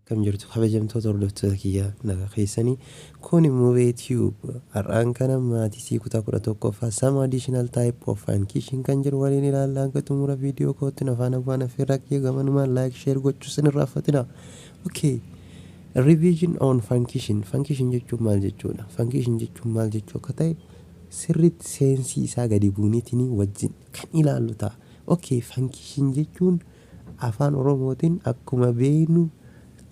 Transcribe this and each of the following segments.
Akkam jirtu, kabajamtoota hordoftoota kiyyaa? Nagaa keessanii? Kun immoo Tube har'aan kana maths kutaa 11ffaa some additional type of function kan jedhu waliin ilaalla. Hanga xumura viidiyoo kootti na faana bu'aan affeerraa kiyya. Gamanumaan like, share gochuu sin irraanfatina. Okay. Revision on function. Function jechuun maal jechuudha? Function jechuun maal jechuu akka ta'e sirriitti sense isaa gadi buuniitiin wajjin kan ilaallu ta'a. Okay, function jechuun afaan Oromootiin akkuma beeknu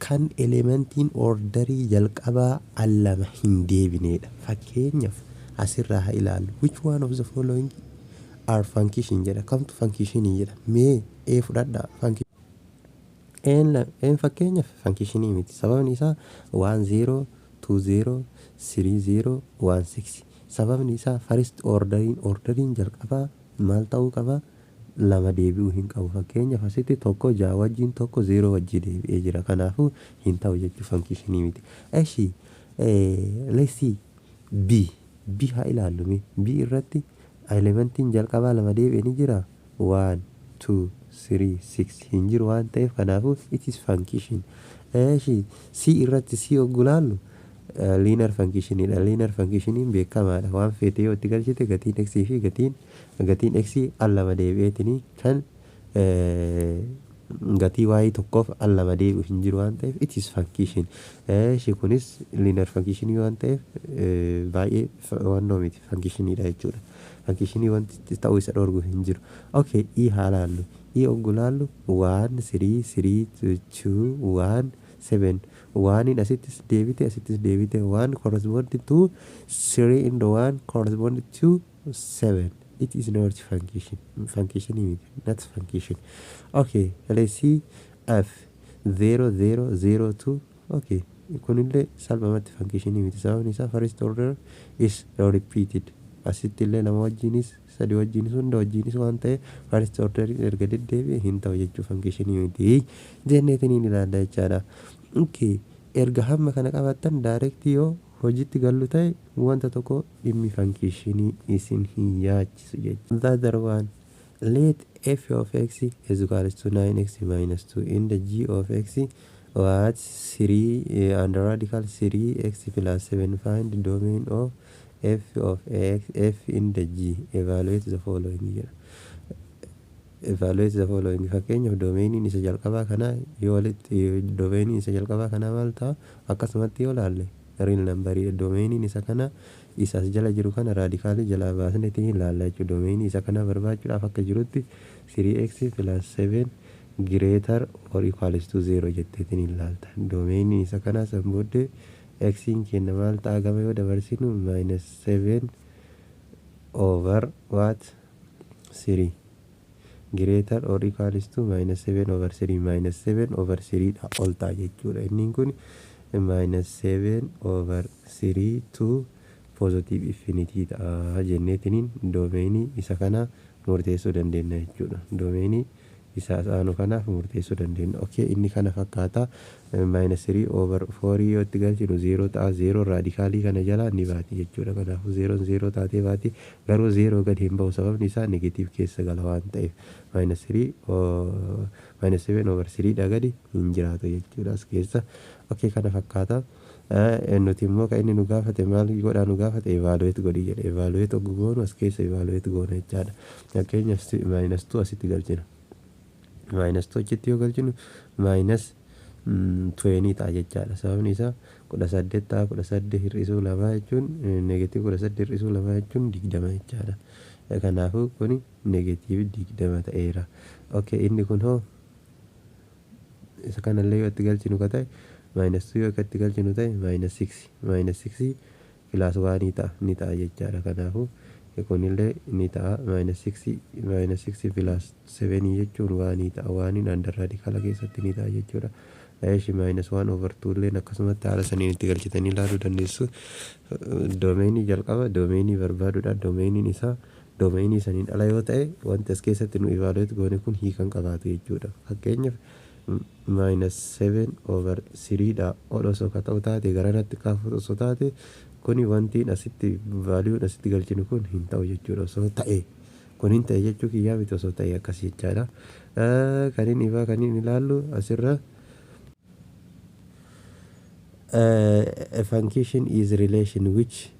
kan elementiin orderii jalqabaa al lama hin deebinedha. Fakkeenyaaf asirraa haa ilaallu. "Which one of the following are function?" jedha. Kamtu functionii jedha? Mee ee fudhadhaa. Een fakkeenyaaf functionii miti. Sababni isaa 1 0 2 0 3 0 1 6. Sababni isaa first orderiin jalqabaa maal ta'uu qaba? Lama deebi'uu hin qabu. Fakkeenyaaf asitti tokko ja'a wajjin, tokko zeeroo wajjin deebi'ee jira. Kanaafuu hin ta'u jechuu, functionii miti. Eshi, let's see B. B haa ilaallu mee. B irratti elementiin jalqabaa lama deebi'e ni jira. 1 2 3 6 hin jiru waan ta'eef, kanaafuu it is function. Eshi, C irratti, C yogguu ilaallu linear functionidha. Linear functioniin beekamaadha. Waan feete yoo itti galchite gatiin x fi gatiin x al lama deebi'eetinii kan gatii y tokkoof al lama deebi'u hin jiru waan ta'eef, it is function. Eshi, kunis linear functionii waan ta'eef baay'ee wannoo miti, functionidha jechuudha. Functionii wanti ta'uu isa dhorgu hin jiru. Okay, E haa laallu. E yogguu laallu 1 3 3 2 1 7. Oneiin asittis deebite, asittis deebite. One correspond to three and one correspond to seven. It is not function. Function miti, not function. Okay, let's see F, 0 0 0 2. Okay, kunillee salphumatti functionii miti. Sababni isaa first order is repeated. Asitti illee lama wajjinis, sadi wajjinis, hunda wajjinis waan ta'e, first order erga deddeebi'e hin ta'u jechuu, functionii miti jenneetiniin ilaalla jechaadha. Okay, erga hamma kana qabattan, direct yoo hojiitti gallu ta'e, wanta tokko dhimmi functionii isin hin yaachisu jechuudha. The other one, let f of x is equals to 9x minus 2 in the g of x what 3 under radical 3x plus 7. Find the domain of f of x, f in the g. Evaluate the following jedha. Evaluate the following. Fakkeenyaaf domainiin isa jalqabaa kana yoo walitti, domainiin isa jalqabaa kana maal ta'a? Akkasumatti yoo laalle real numberii. Domainiin isa kana isa as jala jiru kana radicalii jalaa baasneetiin ilaalla jechuudha. Domainii isa kana barbaachuudhaaf akka jirutti 3x plus 7 greater or equals to 0 jetteetiin ilaalta. Domainiin isa kana san booddee xiin kenna maal ta'a? Gama yoo dabarsinu minus 7 over what? 3 greater or equals to minus 7 over 3. Minus 7 over 3 dha ol ta'a jechuudha. Inni kun minus 7 over 3 to positive infinity ta'a jenneetiniin domainii isa kana murteessuu dandeenya jechuudha. Domainii isa aanu kanaaf murteessuu dandeenya. Okay, inni kana fakkaata. Minus 3 over 4 yoo itti galchinu 0 ta'a. 0 radicalii kana jala ni baati jechuudha. Kanaafuu 0 0 taatee baati, garuu 0 gadi hin ba'u. Sababni isaa negative keessa gala waan ta'eef, minus 3 minus 7 over 3 dha gadi hin jiraatu jechuudha as keessa. Okay, kana fakkaata. Nuti immoo kan inni nu gaafate maal godhaa nu gaafate? Evaluate godhi jedhe. Evaluate oguu goonu as keessa evaluate goona jechaadha. Fakkeenyaaf minus 2 asitti galchina. Minus 2 achitti yoo galchinu minus 20 ta'a jechaadha. Sababni isaa 18 ta'a. 18 hir'isuu lamaa jechuun, negative 18 hir'isuu lamaa jechuun 20 jechaadha. Kanaafuu kuni negative 20 ta'eera. Okay, inni kun hoo isa kanallee yoo itti galchinu ka ta'e, minus 2 yoo itti galchinu ta'e, minus 6, minus 6 plus 1 ta'a, ni ta'a jechaadha. Kanaafuu kunillee ni ta'a. Minus 6, minus 6 plus 7 jechuun one ta'a. Oneiin under radicala keessatti ni ta'a jechuudha. Eeshi, minus 1 over 2 illeen akkasumatti haala saniin itti galchitanii ilaaluu dandeessu. Domainii jalqaba domainii barbaaduudha. Domainiin isaa domainii saniin ala yoo ta'e, wanti as keessatti nu evaluate goone kun hiikan qabaatu jechuudha. Fakkeenyaaf minus 7 over 3 dha ol osoo ka ta'u taate, garanatti kaafu osoo taate, kuni wantiin asitti valueun asitti galchinu kun hin ta'u jechuudha. Osoo ta'e kun hin ta'e jechuu kiyyaa miti, osoo ta'e akkas jechaadha. Kan inni ifaa kan inni ilaallu asirra. A function is relation which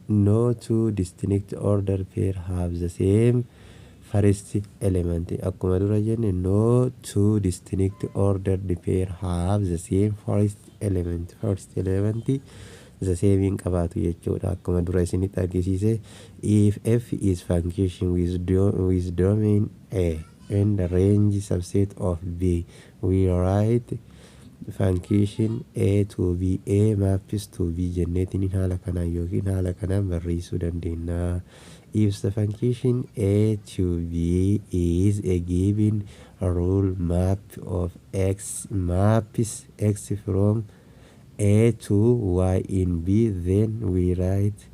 no two distinct order pair have the same first element. Akkuma dura jenne, no two distinct ordered pair have the same first element. First element the same hin qabaatu jechuudha. Akkuma dura isinitti argisiise, if f is function with domain A and the range subset of B, we write function A to B, A maps to B jenneetiin haala kanaan yookiin haala kanaan barreessuu dandeenya. If the function A to B is a given rule map of x maps x from A to y in B, then we write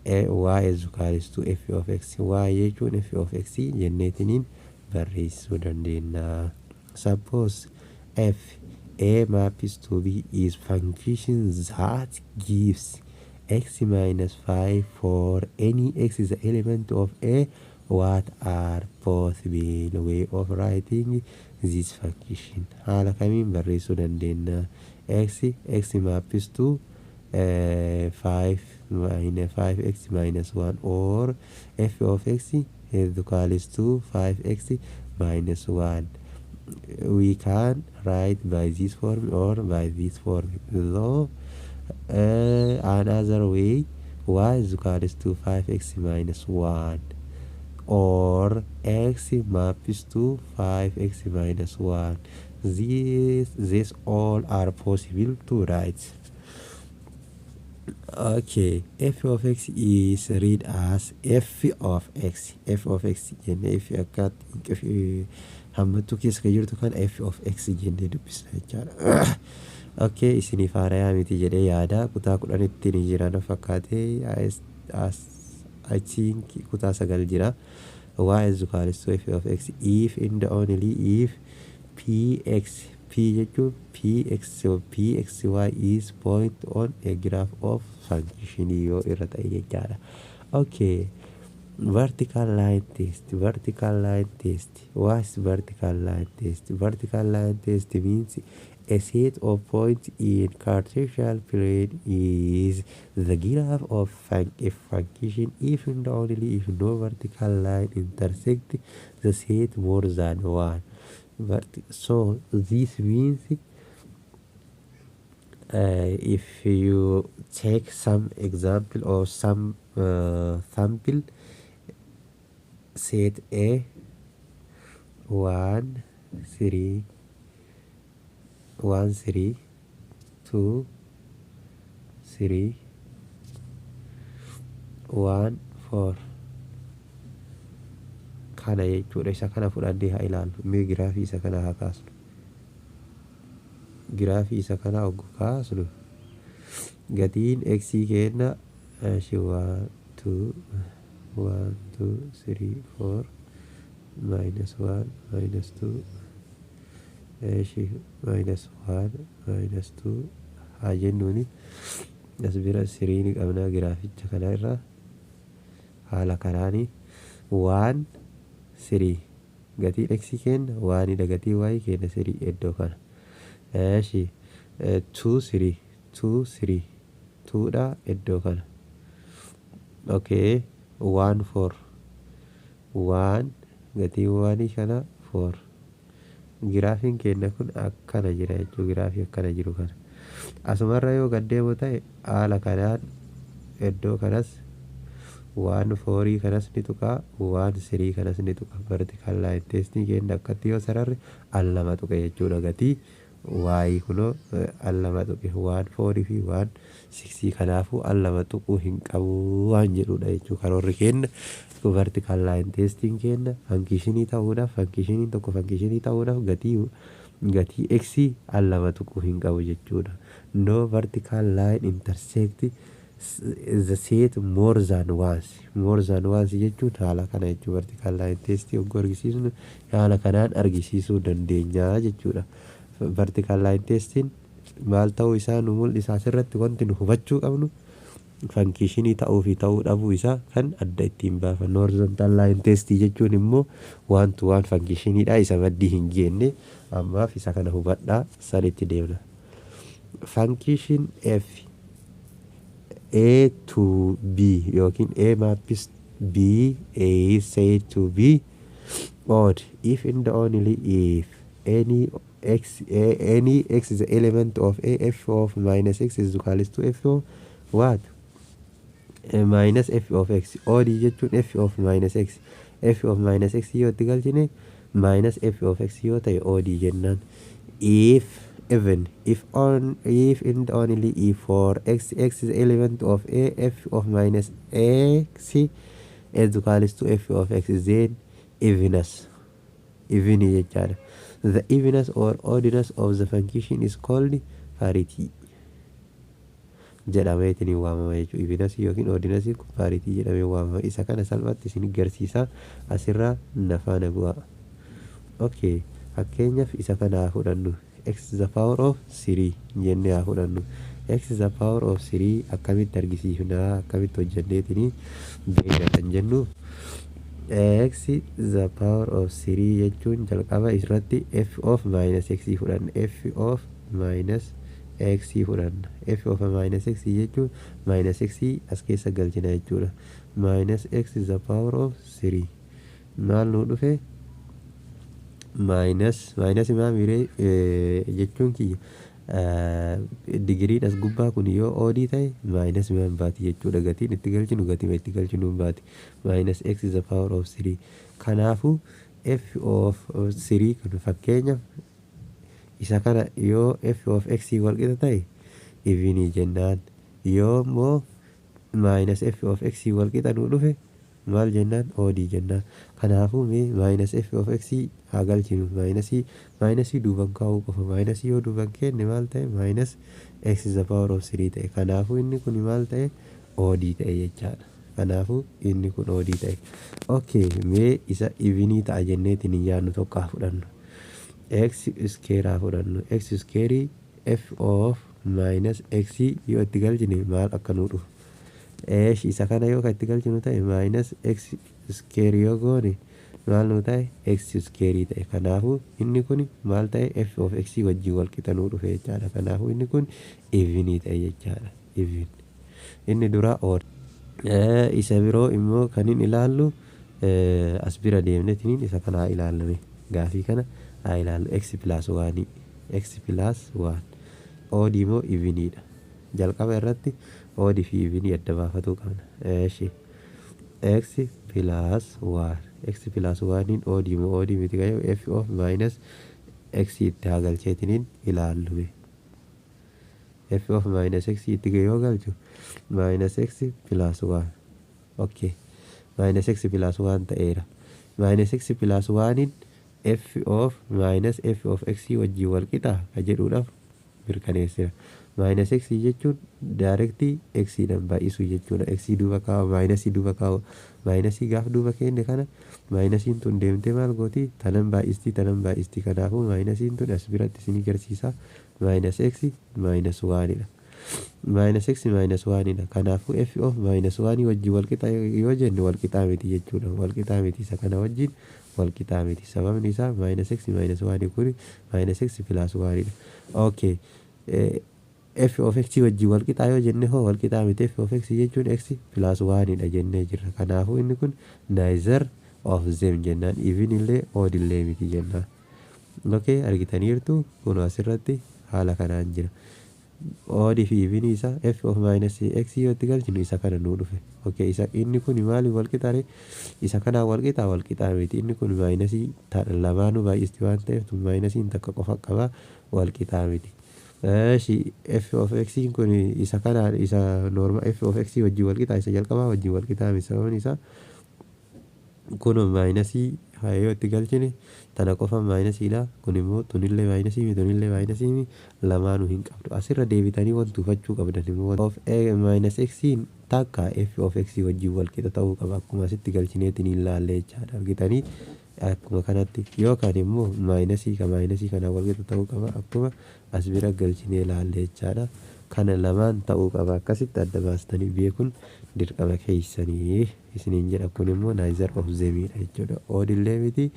A, y is equals to f of x. Y jechuun f of x jenneetiniin barreessuu dandeenya. Suppose f A maps to B is function that gives x minus 5 for any x is the element of A. What are possible way of writing this function? Haala kamiin barreessuu dandeenya? X x maps to 5 minus 5x minus 1 or f of x is equals to 5x minus 1. We can write by this form or by this form, though another way, y is equals to 5x minus 1 or x maps to 5x minus 1. These all are possible to write. Okay, f of x is read as f of x. F of x jenne, f akka hammattuu keessa kan jirtu kan f of x jennee dubbisna jechaadha. Okay, isiniif haarayaa miti jedhee yaada. Kutaa 10tti ni jira na fakkaate. I think kutaa 9 jira. Y is equals to f of x if and only if px, p jechuun px, so pxy is point on a graph of function yoo irra ta'e jechaadha. Okay, vertical line test. Vertical line test. What's vertical line test? Vertical line test means a set of points in Cartesian plane is the graph of a function if and only if no vertical line intersect the set more than one. But so this means if you take some example or some sample set A, 1 3 1 3 2 3 1 4 kana jechuudha. Isa kana fudhannee haa ilaallu mee. Giraafii isa kana haa kaasnu. Giraafii isa kana oggu kaasnu, gatiin x kenna shi 1 2 1 2 3 4 minus 1 minus 2, shi minus 1 minus 2 haa jennuuni. As bira three ni qabna. Giraaficha kana irra haala kanaani 1 3, gatiin x kenna oneidha, gatii y kenna 3 iddoo kana. Eeshi, 2 3 2 3 2dha iddoo kana. Okay, 1 4 1, gatii oneii kana 4. Giraafiin keenya kun akkana jira jechuudha. Giraafii akkana jiru kana asumarra yoo gaddeemu ta'e, haala kanaan iddoo kanas 1 fourii kanas ni tuqaa, 1 3 kanas ni tuqa. Vertical line testii keenya akkatti yoo sararre, al lama tuqe jechuudha. Gatii y kunoo al lama tuqe, 1 fourii fi 1 sixii. Kanaafuu al lama tuquu hin qabu waan jedhudha jechuudha karoorri keenya. Vertical line testiin keenya functionii ta'uudhaaf, functioniin tokko functionii ta'uudhaaf, gatii x al lama tuquu hin qabu jechuudha. No vertical line intersect the set more than once. More than once jechuun haala kana jechuudha. Vertical line test yogguu argisiisnu, haala kanaan argisiisuu dandeenya jechuudha. Vertical line testiin maal ta'uu isaa nu mul'isa? Asirratti wanti nu hubachuu qabnu, functionii ta'uu fi ta'uu dhabuu isaa kan adda ittiin baafannu. Horizontal line testii jechuun immoo one to one functioniidha, isa maddii hin geenne. Ammaaf isa kana hubadhaa, sanitti deemna. Function f a to b yookiin a maps b is said to be odd if and only if any x is the element of a, f of minus x is equals to f of what? Minus f of x. Odd jechuun f of minus x, f of minus x yoo itti galchine minus f of x yoo ta'e odd jennaan. If even if on if and only if for x, x is element of a, f of minus x is equals to f of x, then evenness, even jechaadha. The evenness or oddness of the function is called parity jedhameetiin waamama jechuudha. Evenness yookiin oddness kun parity jedhamee waamama. Isa kana salphatti isin garsiisa, asirraa nafaana bu'a. Okay, fakkeenyaaf isa kana haa fudhannu. X is the power of 3 jennee haa fudhannu. X is the power of 3 akkamitti argisiifnaa, akkamitti hojjenneetini beekna kan jennu, x is the power of 3 jechuun jalqaba irratti f of minus x fudhanna. F of minus x fudhanna. F of minus x jechuun minus x as keessa galchina jechuudha. Minus x is the power of 3 maal nuu dhufe? Minus minus maal jechuun kiyya, digiriin as gubbaa kun yoo odd ta'e minus maan baati jechuudha. Gatiin itti galchinu gatima itti galchinu baati. Minus x is the power of 3. Kanaafuu f of 3 kun fakkeenya isa kana yoo f of x walqixa ta'e even jennaan, yoo immoo minus f of x walqixa nuu dhufe maal jennaan? Odd jennaan. Kanaafuu mee minus f of x haa galchinu. Minusii duuban kaa'uu qofa. Minusii yoo duuban kenne maal ta'e? Minus x is the power of 3 ta'e. Kanaafuu inni kun maal ta'e? Odd ta'e jechaadha. Kanaafuu inni kun odd ta'e. Okay, mee isa evenii ta'a jenneetiin hin yaadnu tokko haa fudhannu. X square haa fudhannu. X square f of minus x yoo itti galchine maal akka nuu dhufu? Eesh, isa kana yoo kan itti galchinu ta'e minus x square yoo goone maal nuu ta'e? X square ta'e. Kanaafuu inni kun maal ta'e? F of x wajjin wal qixa nuu dhufe jechaadha. Kanaafuu inni kun evenii ta'e jechaadha. Even. Inni dura odd. Isa biroo immoo kan hin ilaallu as bira deemnetiniin isa kana haa ilaallame. Gaafii kana haa ilaallu. X plus 1, x plus 1 odd moo eveniidha? Jalqaba irratti odd fi evenii adda baafatuu qabna. Eeshi, x plus 1, x plus 1 odd moo odd miti kayyoo f of minus x itti haa galcheetiniin ilaallume. F of minus x itti yoo galchu minus x plus 1. Okay, minus x plus 1 ta'eera. Minus x plus 1 f of minus f of x wajjin wal qixa ka jedhuudhaaf mirkaneessira. Minus x jechuun directii x dhaan baay'isuu jechuudha. X duuba kaa'u, minusii duuba kaa'u. Minusii gaaf duuba kenne kana minusiin tun deemtee maal gooti? Tanan baay'istii, tanan baay'istii. Kanaafuu minusiin tun as biratti isin agarsiisa. Minus x minus 1 dha. Minus x minus 1 dha. Kanaafuu f of minus 1 wajjin wal qixa yoo jenne wal qixaa miti jechuudha. Wal qixaa miti, isa kana wajjin wal qixaa miti. Sababni isaa minus x minus 1 kun minus x plus 1 dha. Okay. F of x wajjin wal qixaa yoo jenne hoo wal qixaa miti. F of x jechuun x plus 1 dha jennee jirra. Kanaafuu inni kun neither of them jennaan. Even illee odd illee miti jennaan. Okay, argitaniirtu, kun asirratti haala kanaan jira. Odd fi evenii isaa f of minus x yoo itti galchinu isa kana nuu dhufe. Okay, isa inni kun maaliif wal qixaare? Isa kanaan wal qixaa? Wal qixaa miti. Inni kun minusii lamaanuu baay'isti waan ta'eef tun minusiin takka qofa qaba, wal qixaa miti. Eeshi, f of x kun isa kanaan isa normal f of x wajjin wal qixaa, isa jalqabaa wajjin wal qixaa miti. Sababni isaa kun minusii yoo itti galchine tana qofa minusiidha. Kun immoo tunillee minusii mi, tunillee minusii mi, lamaanuu hin qabdu. Asirra deebitanii wanti hubachuu qabdan immoo of minus x takka f of x wajjin wal qixa ta'uu qaba, akkuma asitti galchineetiin hin laalle jechaadha. Argitanii, akkuma kanatti yookaan immoo minusii ka minusii kana wal qixa ta'uu qaba, akkuma as bira galchinee laalle jechaadha. Kana lamaan ta'uu qaba. Akkasitti adda baastanii beekuun dirqama keessanii isiniin jedha. Kun immoo neither of themiidha jechuudha. Odd illee miti,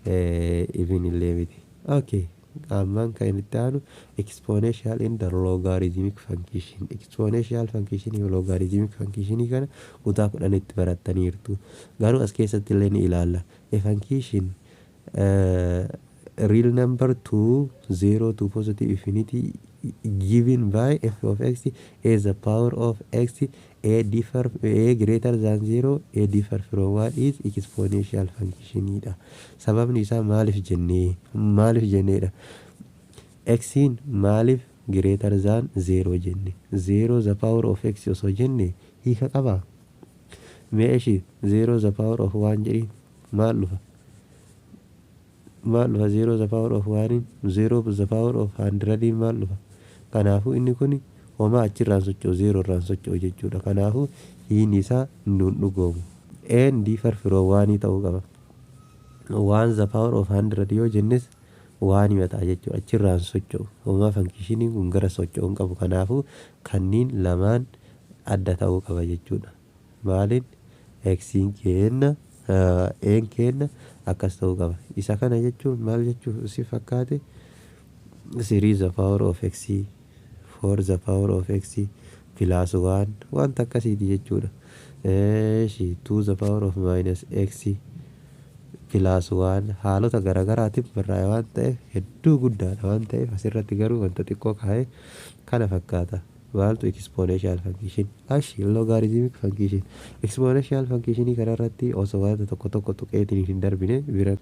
even illee miti. Okay. Ammaan kan itti aanu exponential and the logarithmic function. Exponential function fi logarithmic function kana kutaa 10tti barattaniirtu. Garuu as keessatti illee ni ilaalla. A function real number 2 0 to positive infinity given by f of x is the power of x, a differ, a greater than 0, a differ from 1 is exponential function dha. Sababni isaa maaliif jennee, maaliif jenneedha? Xin maaliif greater than 0 jenne? 0 the power of x osoo jenne hiika qaba? Mee ishi 0 the power of 1 jedhi, maal dhufa? Maal dhufa? 0 the power of 1, 0 the power of 100 maal dhufa? Kanaafuu inni kun homaa achirraan socho'u, 0 irraan socho'u jechuudha. Kanaafuu hiini isaa nuun dhugoomu. N differ from 1 ta'uu qaba. 1 the power of 100 yoo jennes waan himataa jechuudha. Achirraan socho'u homaa, functioniin kun gara socho'uu hin qabu. Kanaafuu kanniin lamaan adda ta'uu qaba jechuudha. Maaliin xiin kenna, een kenna akkas ta'uu qaba. Isa kana jechuun maal jechuu si fakkaate? 3 the power of x, 4 the power of x plus 1, wanta akkasiiti jechuudha. Eeshi, 2 the power of minus x plus 1 haalota garaagaraatiin barraa'e waan ta'eef, hedduu guddaadha waan ta'eef, asirratti garuu wanta xiqqoo kaa'ee kana fakkaata. Maaltu exponential function? Ashi, logarithmic function. Exponential function kanarratti osoo wanta tokko tokko tuqeetiin hin darbine bira,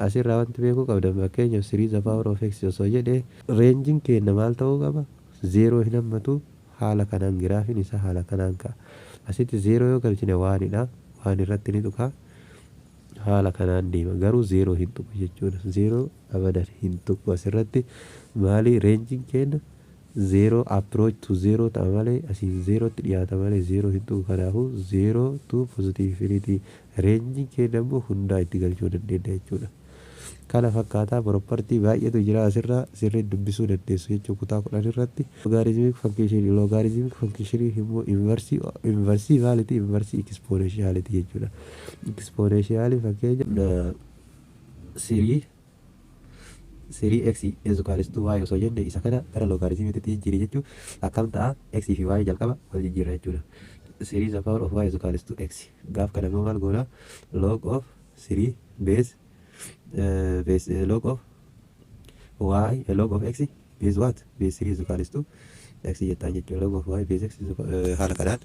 asirraa wanti beekuu qabdan, fakkeenyaaf 3 the power of x osoo jedhee, rangeiin keenya maal ta'uu qaba? Zeeroo hin hammatu. Haala kanaan giraafiin isaa haala kanaan ka'a. Asitti zeeroo yoo galchine waanidha, waan irratti ni tuqa. Haala kanaan deema, garuu zeeroo hin tuqu jechuudha. Zeeroo abadan hin tuqu. Asirratti maali? Rangeiin keenya zeeroo approach to zero ta'a malee, asiin zeerootti dhiyaata malee zeeroo hin tuqu. Kanaafuu zero to positive infinity rangeiin keenya immoo hundaa itti galchuu dandeenya jechuudha. Kana fakkaataa property baay'eetu jira, asirraa sirriin dubbisuu dandeessu jechuudha kutaa 10 irratti. Logarithmic function. Logarithmic function immoo inverse maaliti? Inverse exponentialiti jechuudha. Exponential, fakkeenya 3 x is equals to y osoo jenne, isa kana gara logarithmiitti jijjiiri jechuun akkam ta'a? X fi y jalqaba wal jijjiirra jechuudha. 3 the power of y is equals to x. Gaaf kana immoo maal goona? Log of 3 base log of y, log of x base what? Base 3 is equals to x jettaan jechuudha. Log of y base x haala kanaan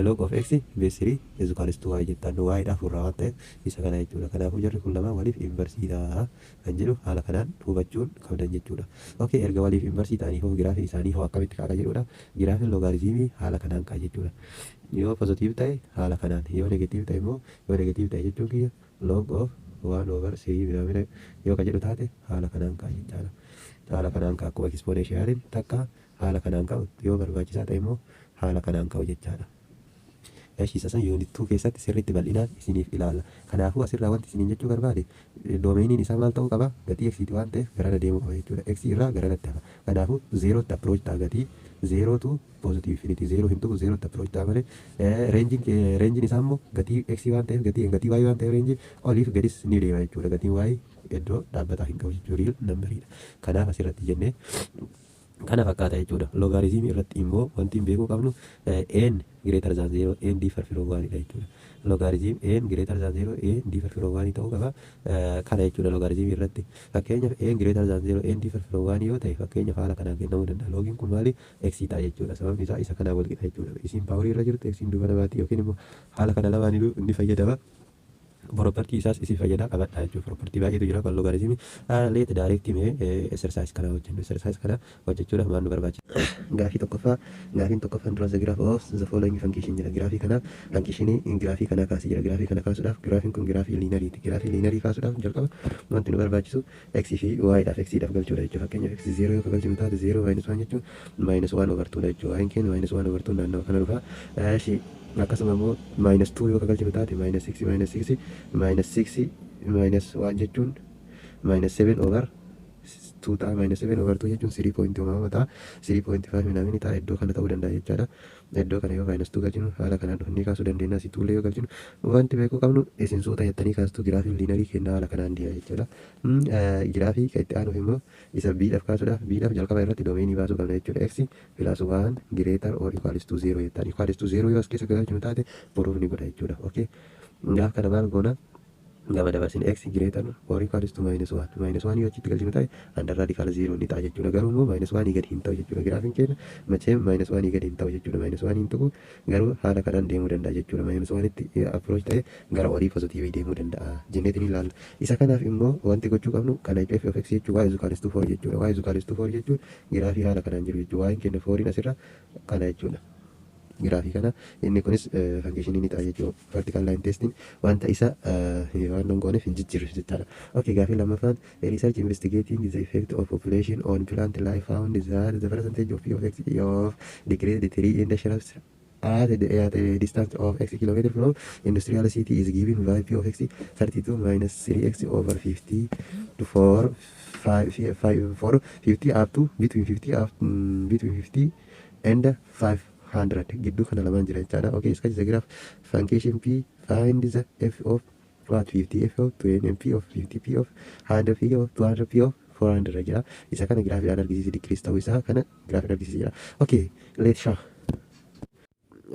log of x base 3 is equals to y jettaan, y dha furraa waan ta'eef isa kana jechuudha. Kanaafuu jarri kun lamaan waliif inversiidha kan jedhu haala kanaan hubachuun qabdan jechuudha. Okay, erga waliif inversii ta'anii hoo giraafii isaanii hoo akkamitti ka'a jedhudha. Giraafiin logaritmii haala kanaan ka'a jechuudha. Yoo positive ta'e haala kanaan, yoo negative ta'e immoo, yoo negative ta'e jechuun kiyya log of 1 over 3 binaamina yoo ka jedhu taate, haala kanaan ka'a jechaadha. Haala kanaan ka'a, akkuma exponentialiin takka haala kanaan ka'u, yoo barbaachisaa ta'e immoo haala kanaan ka'u jechaadha. Isa san unit 2 keessatti sirriitti bal'inaan isiniif ilaalla. Kanaafuu asirraa wanti isiniin jechuu barbaade, domainiin isaa maal ta'uu qaba? Gatii xiiti waan ta'eef garana deemuu qaba jechuudha. X irraa garanatti hafa. Kanaafuu zeerootti approach ta'a, gatii zero to positive infinity, zeeroo hin tuqu, zeerootti approach ta'a malee. Rangeiin isaa immoo gatii x waan ta'eef, gatii y waan ta'eef, rangeiin oliif gadis ni deema jechuudha. Gatiin y iddoo dhaabbataa hin qabu jechuudha. Real numberiidha. Kanaaf asirratti jennee kana fakkaata jechuudha. Logaritmii irratti immoo wanti hin beekuu qabnu n greater than zero, n differ from one dha jechuudha. Logarithm n greater than zero, n differ from one ta'uu qaba. Kana jechuudha logaritmii irratti. Fakkeenyaaf n greater than zero, n differ from one yoo ta'e, fakkeenyaaf haala kanaan kennamuu danda'a. Logiin kun maali? X ta'a jechuudha. Sababni isaa isa kanaan wal qixa jechuudha. Isiin powerii irra jirtu xiin duuba namaati yookiin immoo haala kana lamaaniinuu inni fayyadama. Property isaas isin fayyadaa, qabadha jechuudha. Property baay'eetu jira kan logaritmii. Let direct mee exercise kana hojjennu. Exercise kana hojjechuudhaaf maal nu barbaachisa? Gaafii tokkoffaa, gaafiin tokkoffaan dura the graph of the following function jedha. Giraafii kana, functionii giraafii kana kaasee jira. Giraafii kana kaasuudhaaf, giraafiin kun giraafii lineariiti. Giraafii linearii kaasuudhaaf jalqaba wanti nu barbaachisu x fi y dhaaf x dhaaf galchuudha jechuudha. Fakkeenyaaf x 0 yoo galchinu taate, 0 minus 1 jechuun minus 1 over 2 dha jechuudha. Y keenya minus 1 over 2 naannawa kana dhufa. Eshi, akkasuma immoo minus 2 yoo galchinu taate, minus 6 minus 6 minus 6 minus 1 jechuun minus 7 over 2 ta'a. Minus 7 over 2 jechuun 3 point uumama ta'a. 3.5 minamini ta'a, iddoo kana ta'uu danda'a jechaadha. Iddoo kana yoo minus 2 galchinu haala kanaan dhufnee kaasuu dandeenya. Asii tuulee yoo galchinu, wanti beekuu qabnu isin suuta jettanii kaastuu giraafiin linearii kennaa haala kanaan deema jechuudha. Giraafii kan itti aanuuf immoo isa biidhaaf kaasuudhaaf, biidhaaf jalqaba irratti domainii baasuu qabna jechuudha. X plus 1 greater or equals to 0 jettaan. Equals to 0 yoo as keessa galchinu taate boruuf ni godha jechuudha. Okay. Gaaf kana maal goona? Gama dabarsine x greater or equals to minus 1. Minus 1 yoo achitti galchinu ta'e under radical 0 ni ta'a jechuudha. Garuu immoo minus 1 gadi hin ta'u jechuudha. Giraafiin keenya machee minus 1 gadi hin ta'u jechuudha. Minus 1 hin tuqu, garuu haala kanaan deemuu danda'a jechuudha. Minus 1 tti approach ta'e gara olii positive deemuu danda'a jenneetiin ilaalla. Isa kanaaf immoo wanti gochuu qabnu kana, f of x jechuun y is equals to 4 jechuudha. Y is equals to 4 jechuun giraafii haala kanaan jiru jechuudha. Y keenya 4 asirra kana jechuudha. Giraafii kana inni kunis functionii ni ta'a jechuudha. Vertical line testing wanta isa waan dhongooneef hin jijjiirru jechaadha. Okay, gaafii lammaffaan, research investigating the effect of population on plant life found that the percentage of P of X of decreased tree in the shrubs at the distance of x kilometer from industrial city is given by P of x 32 minus 3x over 50 to 4 5 5 4 50 up to between 50 up between 50 and 500 gidduu kana lamaan jira jechaadha. Okay, sketch the graph function p, find the f of what, 50, f of 20 and p of 50, p of 100, p of 200, p of 400 jira. Isa kana giraafiidhaan argisiisi, decrease ta'uu isaa kana giraafiidhaan argisiisi jira. Okay, let's show.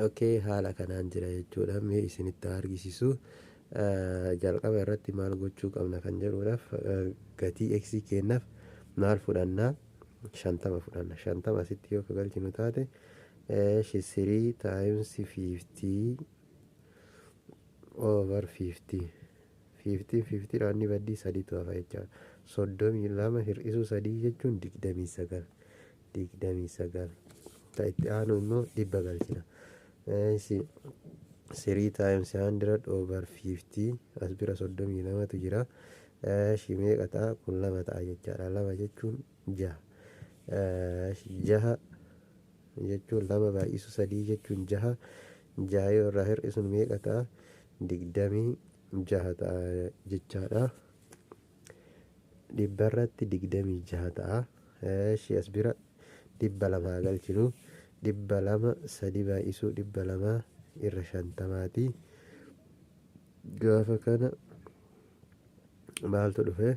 Okay, haala kanaan jira jechuudha. Mee isinitti argisiisu. Jalqaba irratti maal gochuu qabna kan jedhuudhaaf, gatii x kennaaf maal fudhannaa? 50 fudhanna. 50 asitti yoo galchinu taate, 3 times 50 over 50, 50 50 dhaan ni baddii, sadiitu hafa jechaadha. 32 hir'isuu sadii jechuun 29, 29. Ta itti aanu immoo 100 galchina. 3 times 100 over 50, as bira 32tu jira. Shi meeqa ta'a kun? Lama ta'a jechaadha. Lama jechuun jaha. Jaha jechuun lama baay'isu sadii jechuun jaha. Jaha yoo irraa hir'isuun meeqa ta'a? 26 ta'a jechaadha. 100rratti 26 ta'a. Shi as bira 200 galchinu. 200, sadi baay'isuu 200 irra 50ti. Gaafa kana maaltu dhufe?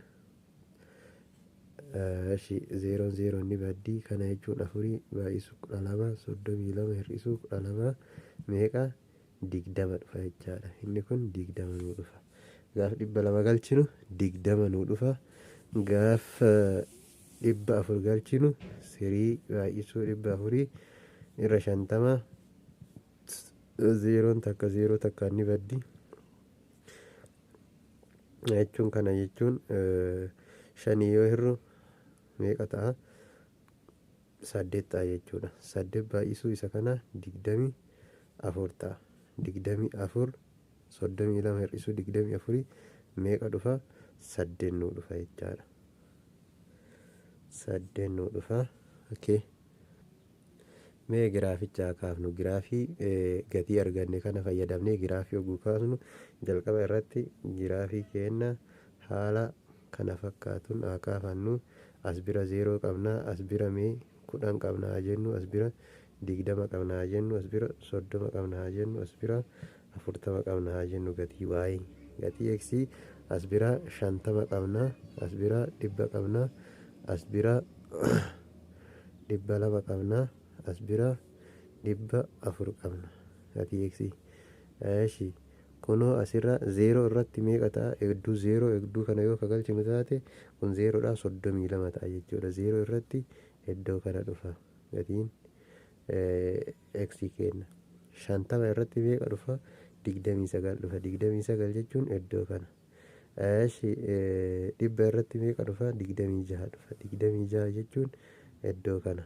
Shi zeeroon zeeroon ni baddii. Kana jechuun afurii baay'isuu 12, 32 hir'isuu 12 meeqa? 20 dhufa jechaadha. Inni kun 20 nuu dhufa. Gaaf 200 galchinu 20 nuu dhufa. Gaaf 400 galchinu, sirii baay'isuu 400 irra 50, zeeroon takka zeeroo takkaan ni baddi jechuun, kana jechuun shanii yoo hirru meeqa ta'a? Saddeet ta'a jechuudha. Saddeet baay'isuu isa kana 24 ta'a. 24, 32 hir'isuu 24 meeqa dhufa? Saddeet nuu dhufa jechaadha. Saddeet nuu dhufa. Okay. Mee giraafichaa kaafnu. Giraafii gatii arganne kana fayyadamnee giraafii oguu kaasnu, jalqaba irratti giraafii kenna haala kana fakkaatuun haa kaafannu. As bira zeeroo qabna, as bira mee 10 qabna haa jennu, as bira 20 qabna haa jennu, as bira 30 qabna haa jennu, as bira 40 qabna haa jennu. Gatii y, gatii x as bira 50 qabna, as bira 100 qabna, as bira 200 qabna, as bira 400 qabna gatii x. Eeshi, kunoo asirra zeeroo irratti meeqa ta'a? Hedduu zeeroo hedduu kana yoo kagalchinu taate, kun zeeroodha, 32 ta'a jechuudha. Zeeroo irratti iddoo kana dhufa gatiin x kenna. 50 irratti meeqa dhufa? 29 dhufa. 29 jechuun iddoo kana. Eeshi, 100 irratti meeqa dhufa? 26 dhufa. 26 jechuun iddoo kana.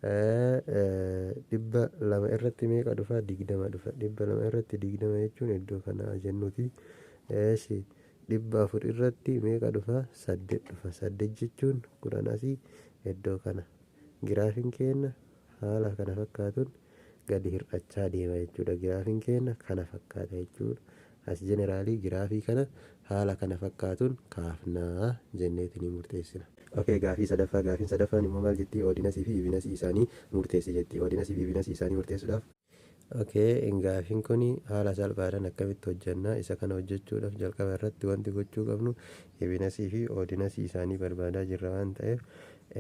200 irratti meeqa dhufa? 20 dhufa. 200 irratti 20 jechuun iddoo kana jennuti. Eeshi, 400 irratti meeqa dhufa? Saddeet dhufa. Saddeet jechuun 10 asii iddoo kana. Giraafiin keenya haala kana fakkaatuun gadi hir'achaa deema jechuudha. Giraafiin keenya kana fakkaata jechuudha. As generally giraafii kana haala kana fakkaatuun kaafnaa jenneetiin murteessina. Okay, gaafii sadaffaa. Gaafiin sadaffaan immoo maal jetti? Oddnessii fi evennessii isaanii murteessi jetti. Oddnessii fi evennessii isaanii murteessuudhaaf, okay, gaafiin kun haala salphaadhaan akkamitti hojjenna? Isa kana hojjechuudhaaf jalqaba irratti wanti gochuu qabnu, evennessii fi oddnessii isaanii barbaadaa jirra waan ta'eef,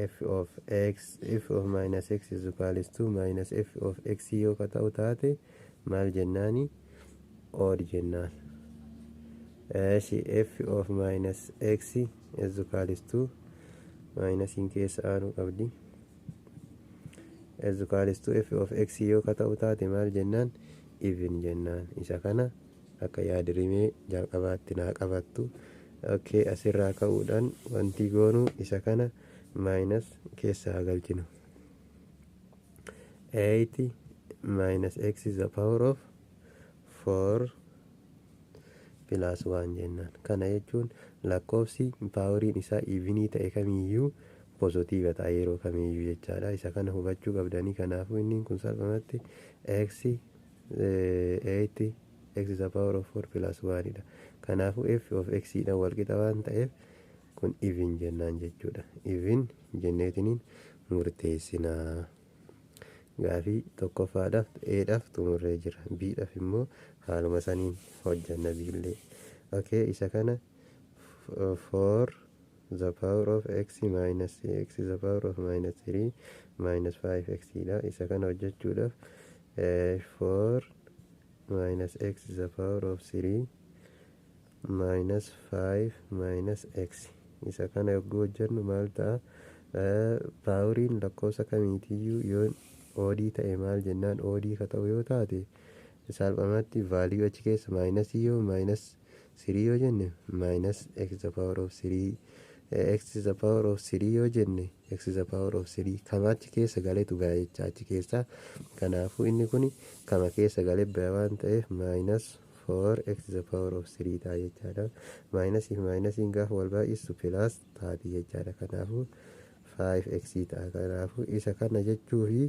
f of x, f of minus x is equals to minus f of x yoo ka ta'u taate maal jennaani? Odd jennaan. Eeshi, f of minus x is equals to, minusiin keessa aanuu qabdi, is equals to f of x yoo ka ta'u taate maal jennaan? Even jennaan. Isa kana akka yaadrimee jalqabaatti naa qabattu. Okay, asirraa ka'uudhaan wanti goonu isa kana minus keessa haa galchinu. 8 minus x is the power of 4 plus 1 jennaan. Kana jechuun lakkoofsi poweriin isaa evenii ta'e kamiyyuu positive ta'a yeroo kamiyyuu jechaadha. Isa kana hubachuu qabdanii. Kanaafuu inni kun salphumatti x 8 x is the power of 4 plus 1 dha. Kanaafuu f of x dhaan walqixa waan ta'eef kun even jennaan jechuudha. Even jenneetiniin murteessinaa. Gaafii tokkoffaadhaaf eedhaaf xumurree jira. Biidhaaf immoo haaluma saniin hojjanna biillee. Okay, isa kana 4 the power of x minus x is the power of minus 3 minus 5x dha. Isa kana hojjechuudhaaf 4 minus x is the power of 3 minus 5 minus x. Isa kana yogguu hojjennu maal ta'a? Poweriin lakkoofsa kamiitiyyuu yoo oddii ta'e maal jennaan? Oddii ka ta'u yoo taate salphumatti value achi keessa minusii yoo minus 3 yoo jenne, minus x the power of 3, x is the power of 3 yoo jenne, x is the power of 3 kama achi keessa galeetu ga'a jecha achi keessa. Kanaafuu inni kun kama keessa galee baya waan ta'eef minus 4 x is the power of 3 ta'a jechaadha. Minusii fi minusiin gaafa wal baay'istu plus taati jechaadha. Kanaafuu 5x ta'a. Kanaafuu isa kana jechuu fi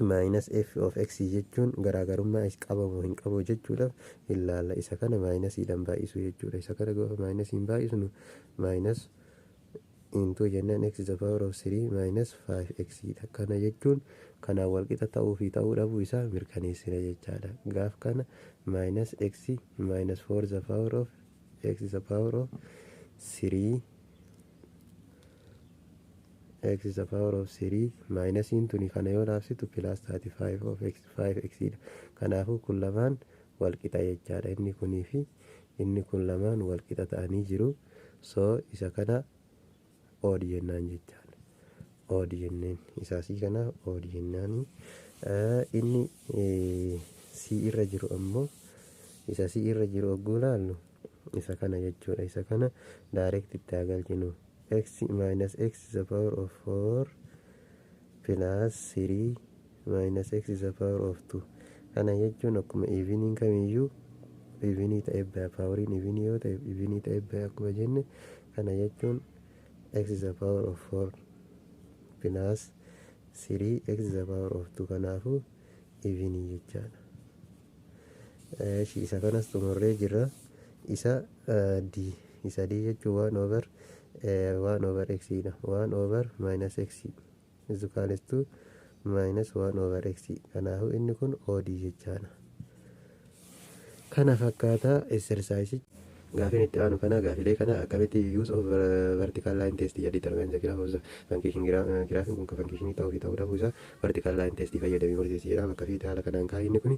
minus f of x jechuun garaagarummaa qabamu hin qabu jechuudhaaf ilaalla. Isa kana minusiidhaan baay'isu jechuudha. Isa kana gaafa minusiin baay'isnu minus into jennaan x is the power of 3 minus 5x dha. Kana jechuun kanaan walqixa ta'uu fi ta'uu dhabuu isaa mirkaneessina jechaadha. Gaaf kana minus x minus 4 the power of x is the power of 3, x is the power of 3, minusiin tuni kana yoo laabsitu plus 35 of x 5x dha. Kanaafuu kun lamaan walqixa jechaadha. Inni kunii fi inni kun lamaan walqixa ta'anii jiru. So isa kana odd jennaan jechaadha. Odd jenneen isaasii kana odd jennaani. Inni si irra jiru ammoo, isa si irra jiru ogguu laallu isa kana jechuudha. Isa kana direct itti haa galchinu. X minus x is the power of 4 plus 3 minus x is the power of 2. Kana jechuun akkuma eveniin kamiyyuu evenii ta'e baya, poweriin evenii yoo ta'e evenii ta'e baya akkuma jenne, kana jechuun x is the power of 4 plus 3 x is the power of 2. Kanaafuu evenii jechaadha. Isa kanas xumurree jirra. Isa d, isa d jechuun 1 over 1 over x dha. 1 over minus x is equals to minus 1 over x. Kanaafuu inni kun odd jechaadha. Kana fakkaataa exercise. Gaafiin itti aanu kana, gaafilee kana akkamitti use of vertical line test jedhi determine the graph of the function. Giraafiin kun functionii ta'uu fi ta'uu dhabuu isaa vertical line test fayyadamee murteessi jedha. Bakka fi haala kanaan kaa'e, inni kun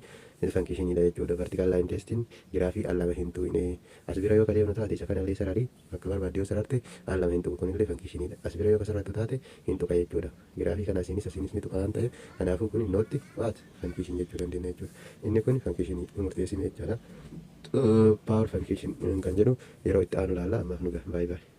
functioniidha jechuudha. Vertical line testiin giraafii al lama hin tuqne. As bira yoo kadeemnu taate, isa kanallee sararii bakka barbaadde yoo sararte al lama hin tuqu. Kunillee functioniidha. As bira yoo sarartu taate hin tuqa jechuudha. Giraafii kana asiinis asiinis ni tuqa waan ta'eef, kanaafuu kun not what function jechuu dandeenya jechuudha. Inni kun functionii murteessine jechaadha. Power function kan jedhu yeroo itti aanu ilaalla. Ammaaf nu ga'a. Baay'ee baay'ee.